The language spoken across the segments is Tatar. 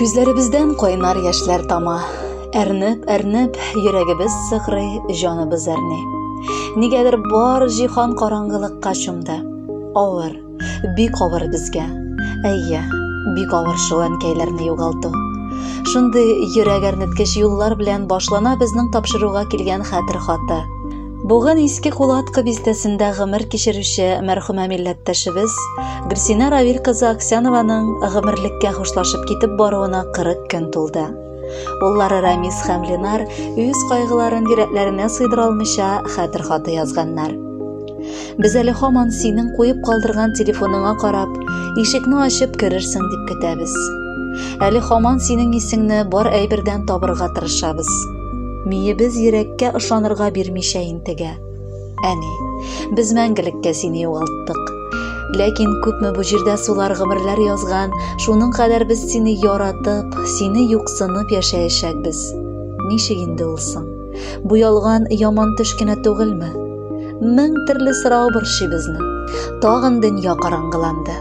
Күзләребездән кайнар яшьләр тама. Әрнеп, әрнеп, йөрәгебез сыкрый, җаныбыз әрни. Нигәдер бар җиһан караңгылыкка чумды. Авыр, бик авыр безгә. Әйе, бик авыр шул әнкәйләрне югалту. Шундый йөрәк әрнеткеч юллар белән башлана безнең тапшыруга килгән хәтер хаты. Бүген Иске Кулаткы бистәсендә гомер кичерүче мәрхүмә милләттәшебез Гөлсинә Равил кызы Аксянованың гомерлеккә хушлашып китеп баруына 40 көн тулды. Уллары Рамис һәм Ленар үз кайгыларын йөрәкләренә сыйдыра алмыйча хәтер хаты язганнар. Без әле һаман синең куеп калдырган телефоныңа карап, ишекне ачып керерсең дип көтәбез. Әле һаман синең исеңне бар әйбердән табырга тырышабыз. Миебез йөрәккә ышанырга бирмичә интегә. Әни, без мәңгелеккә сине югалттык. Ләкин күпме бу җирдә сулар гомерләр язган, шуның кадәр без сине яратып, сине юксынып яшәячәкбез. Ничек инде ул соң? Бу ялган яман төш кенә түгелме? Мең төрле сорау борчый безне. Тагын дөнья караңгыланды.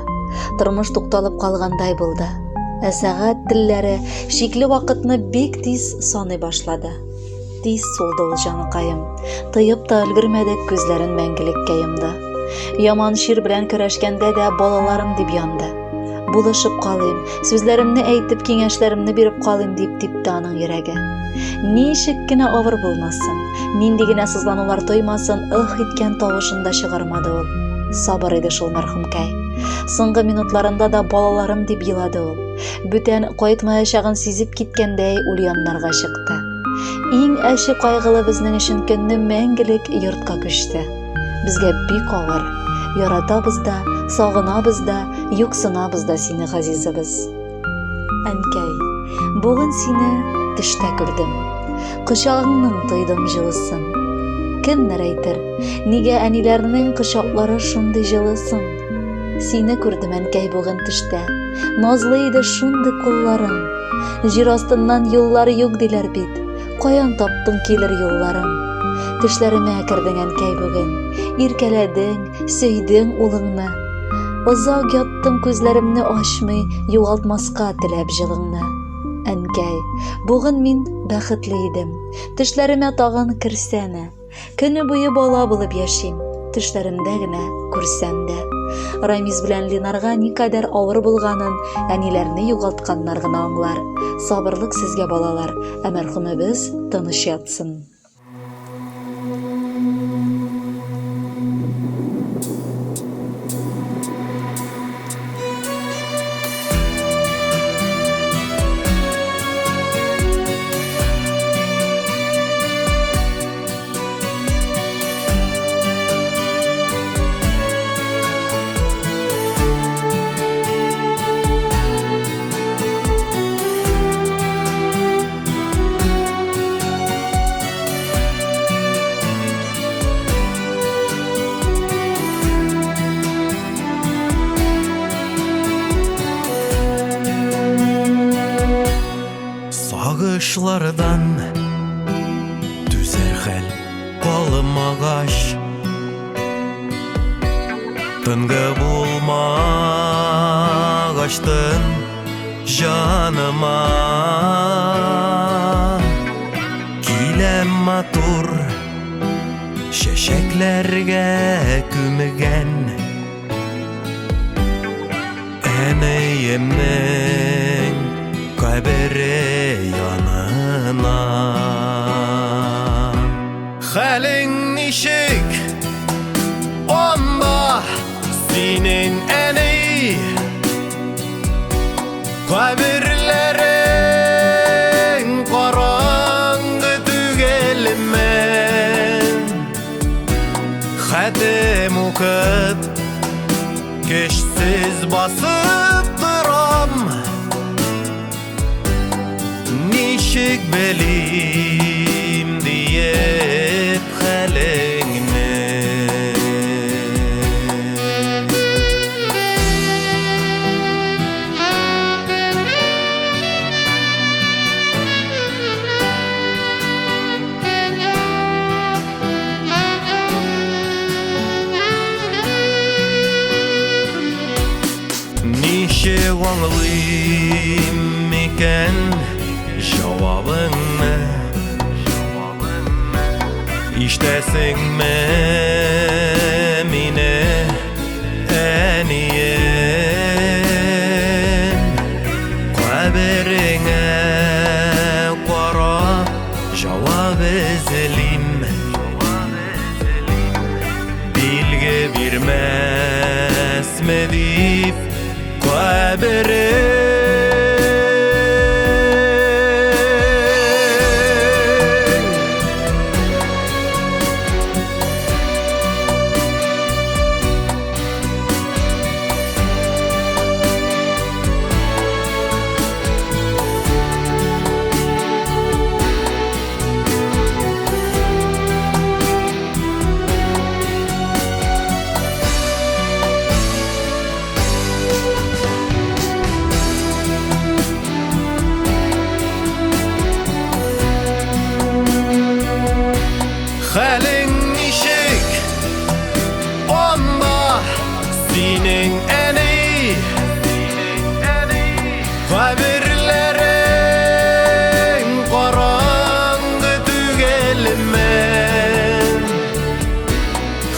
Тормыш тукталып калгандай булды. Ә сәгать телләре шикле вакытны бик тиз саный башлады. Тиз сулды ул җаныкаем. Тыеп та өлгермәдек, күзләрен мәңгелеккә йомды. Яман чир белән көрәшкәндә дә балаларым дип янды. Булышып калыйм, сүзләремне әйтеп, киңәшләремне биреп калыйм дип типте аның йөрәге. Ничек кенә авыр булмасын, нинди генә сызланулар тоймасын, ых иткән тавышын да чыгармады ул. Сабыр иде шул мәрхүмкәй. Соңгы минутларында да балаларым дип елады ул. Бүтән кайтмаячагын сизеп киткәндәй ульяннарга чыкты. Иң әче кайгылы безнең өчен көнне мәңгелек йортка күчте. Безгә бик авыр. Яратабыз да, сагынабыз да, юксынабыз да сине, газизыбыз. Әнкәй, бүген сине төштә күрдем. Кочагыңның тойдым җылысын. Кемнәр әйтер, нигә әниләрнең кочаклары шундый җылы соң? Сине күрдем, әнкәй, бүген төштә. Назлы иде шундый кулларың. Җир астыннан юллар юк диләр бит. Каян таптың килер юлларын? Төшләремә кердең, әнкәй, бүген. Иркәләдең, сөйдең улыңны. Озак яттым күзләремне ачмый, югалтмаска теләп җылыңны. Әнкәй, бүген мин бәхетле идем. Төшләремә тагын керсәнә. Көне буе бала булып яшим, төшләремдә генә күрсәм дә. Рамиз белән Ленарга никадәр авыр булганын әниләрне югалтканнар гына аңлар. Сабырлык сезгә, балалар, ә мәрхүмебез тыныч ятсын. Сагышлардан түзәр хәл калмагач, Тынгы булмагачтын җаныма Киләм матур чәчәкләргә күмгән Әниемнең кабере янына. Хәлең ничек? Анда синең әни Каберләрең караңгы түгелме? Хәтем укып Көчсез басып торам. Ничек белим диеп хәлеңне. Ничек аңлыйм микән җавабыңны? Ишетәсеңме мине, әнием? Кабереңә карап җавап эзлим. Билге бирмәсме дип каберең. Хәлең ничек? Анда синең әни. Каберләрең караңгы түгелме?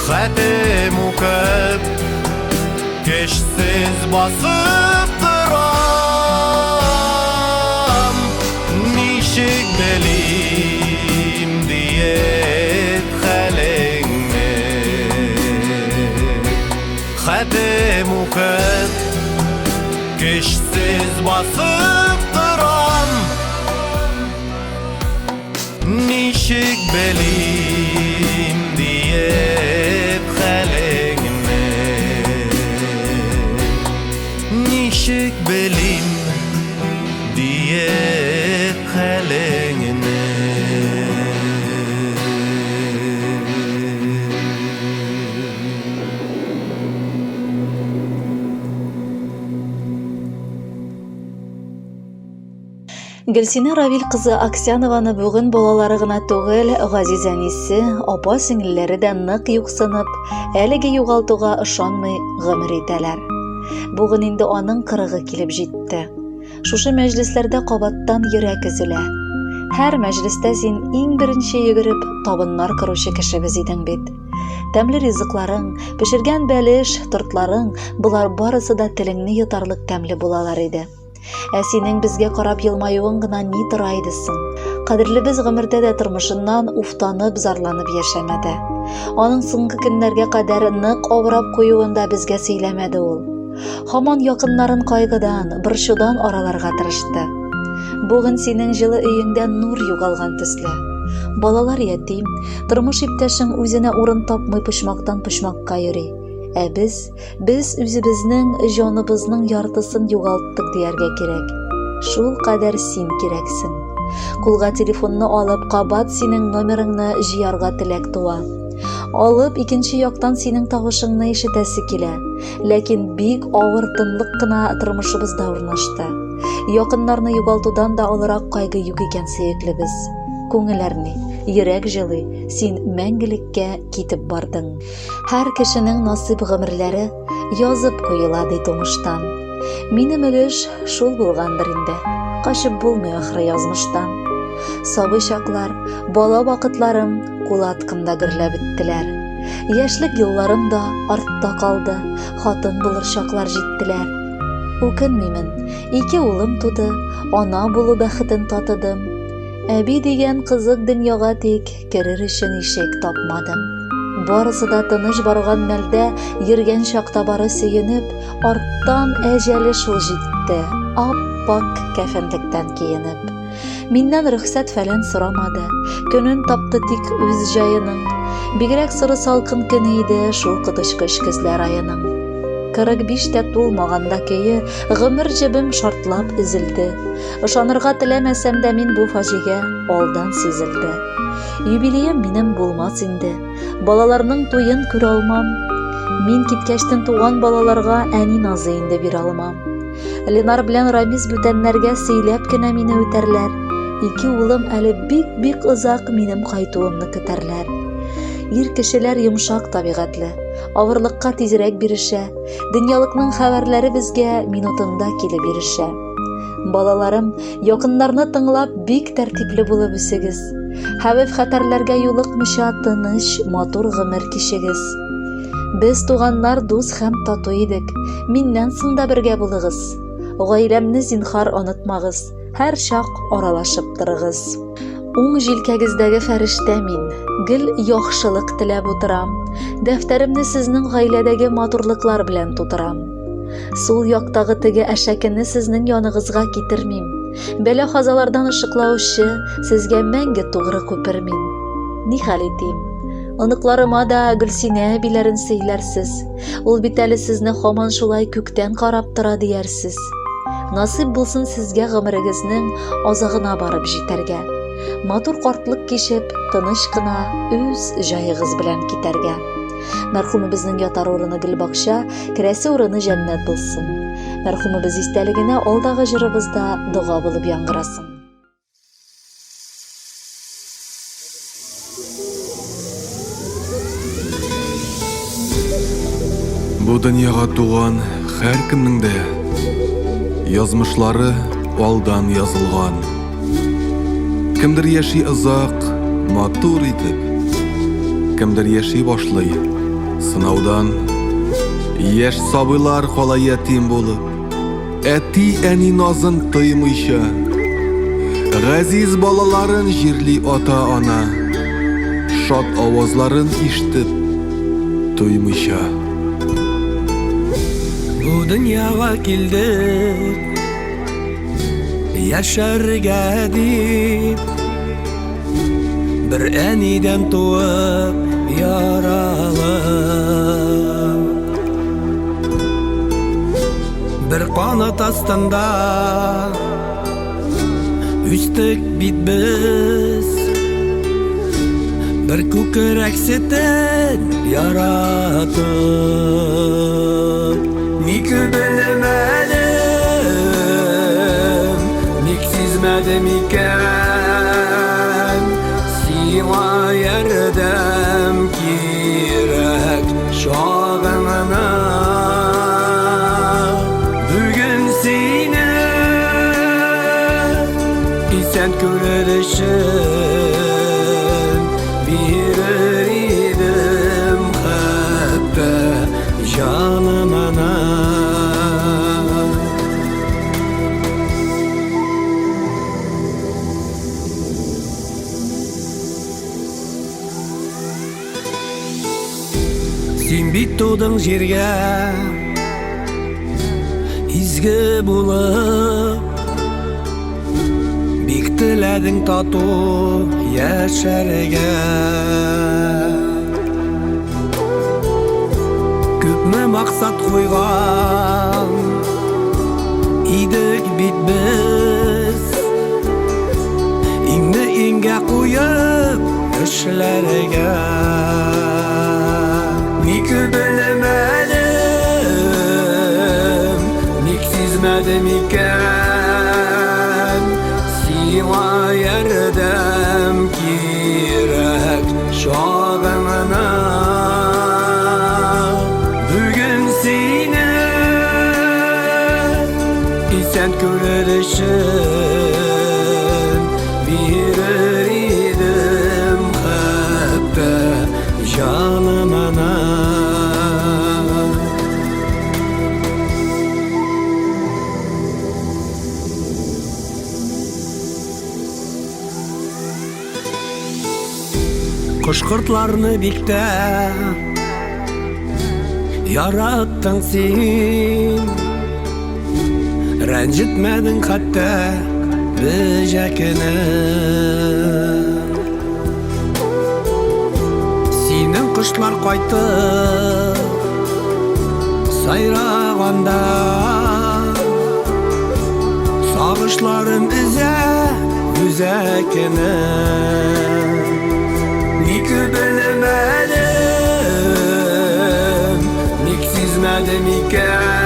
Хәтем укып, көчсез басып торам. Ничек белим диеп хәлеңне? Хәтем укып, көчсез басып торам. Ничек белим диеп хәлеңне? Ничек белим диеп хәлеңне? Гөлсинә Равил кызы Аксянованы бүген балалары гына түгел, газиз әнисе, апа-сеңелләре дә нык юксынып, әлеге югалтуга ышанмый гомер итәләр. Бүген инде аның кырыгы килеп җитте. Шушы мәҗлесләрдә кабаттан йөрәк өзелә. Һәр мәҗлестә син иң беренче йөгереп табыннар коручы кешебез идең бит. Тәмле ризыкларың, пешергән бәлеш, тортларың, болар барысы да телеңне йотарлык тәмле булалар иде. Ә синең безгә карап елмаюың гына ни тора иде соң? Кадерлебез гомердә дә тормышыннан уфтанып, зарланып яшәмәде. Аның соңгы көннәргә кадәр нык авырап куюын да безгә сөйләмәде ул. Һаман якыннарын кайгыдан, борчудан араларга тырышты. Бүген синең җылы өеңдә нур югалган төсле. Балалар ятим, тормыш иптәшең үзенә урын тапмый почмактан почмакка йөри. Ә без Без үзебезнең җаныбызның яртысын югалттык дияргә кирәк. Шул кадәр син кирәксең. Кулга телефонны алып, кабат синең номерыңны җыярга теләк туа. Алып, икенче яктан синең тавышыңны ишетәсе килә. Ләкин бик авыр тынлык кына тормышыбызда урнашты. Якыннарны югалтудан да олырак кайгы юк икән, сөеклебез. Күңел әрни, йөрәк җылый, син мәңгелеккә китеп бардың. Һәр кешенең насыйп гомерләре язып куела ди тумыштан. Минем өлеш шул булгандыр инде. Качып булмый ахры язмыштан. Сабый чаклар, бала вакытларым кулаткымда гөрләп беттеләр. Яшьлек елларым да артта калды, хатын булыр чаклар җиттеләр. Үкенмимен, ике улым туды, ана булу бәхетен татыдым. Әби дигән кызык дөньяга тик Керер өчен ишек тапмадым. Барысы да тыныч барган мәлдә, йөргән чакта бары сөенеп, арттан әҗәле шул җитте, ап-ак кәфенлектән киенеп. Миннән рөхсәт фәлән сорамады, көнен тапты тик үз җаеның. Бигрәк соры салкын көне иде шул коточкыч көзләр аеның. 45 тә тулмаганда көе, гомер җебем шартлап өзелде. Ышанырга теләмәсәм дә мин бу фаҗига алдан сизелде. Юбилеем минем булмас инде. Балаларның туен күрә алмам. Мин киткәчтен туган балаларга әни назы инде бирә алмам. Ленар белән Рамис бүтәннәргә сөйләп кенә мине үтәрләр. Ике улым әле бик-бик озак минем кайтуымны көтәрләр. Ир кешеләр йомшак табигатьле, авырлыкка тизрәк бирешә. Дөньялыкның хәбәрләре безгә минутында килеп ирешә. Балаларым, якыннарны тыңлап, бик тәртипле булып үсегез. Хәвеф-хәтәрләргә юлыкмыйча тыныч, матур гомер кичегез. Без туганнар дус һәм тату идек. Миннән соң да бергә булыгыз. Гаиләмне зинхар онытмагыз, һәрчак аралашып торыгыз. Уң җилкәгездәге фәрештә мин, гел яхшылык теләп утырам. Дәфтәремне сезнең гаиләдәге матурлыклар белән тутырам. Сул яктагы теге әшәкене сезнең яныгызга китермим. Бәла-казалардан ышыклаучы, сезгә мәңге тугры күпер мин. Ни хәл итим? Оныкларыма да Гөлсинә әбиләрен сөйләрсез. Ул бит әле сезне һаман шулай күктән карап тора диярсез. Насыйп булсын сезгә гомерегезнең азагына барып җитәргә. Матур картлык кичеп, тыныч кына үз җаегыз белән китәргә. Мәрхүмебезнең ятар урыны гөлбакча, керәсе урыны җәннәт булсын. Мәрхүмебез истәлегенә алдагы җырыбыз да дога булып яңгырасын. Бу дөньяга туган һәркемнең дә язмышлары алдан язылган. Кемдер яши озак, матур итеп, кемдер яши башлый сынаудан. Яшь сабыйлар кала ятим булып, Әти-әни назын тоймыйча, Газиз балаларын җирли ата-ана, Шат авазларын ишетеп, туймыйча. Бу дөньяга килдек Яшәргә дип Бер әнидән туып яралып Бер канат астында Үстек бит без Бер күкрәк сөтен яратып Ник белмәдем, ник сизмәдем икән Сиңа ярдәм кирәк чагыңны Бүген сине исән күрер өчен Бирер идем хәтта җанымны. Син бит тудың җиргә изге булып, бик теләдең тату яшәргә. Күпме максат куйган идек бит без, иңне иңгә куеп эшләргә. Ник белмәдем, ник сизмәдем икән, сиңа ярдәм кирәк чагыңны. Бүген сине исән күрер өчен бирер идем хәтта җанымны. Кош-кортларны бик тә яраттың син, Рәнҗетмәдең хәтта бөҗәкне. Синең кошлар кайтып сайраганда, Сагышларым өзә үзәкне. Ник белмәдем, ник сизмәдем икән?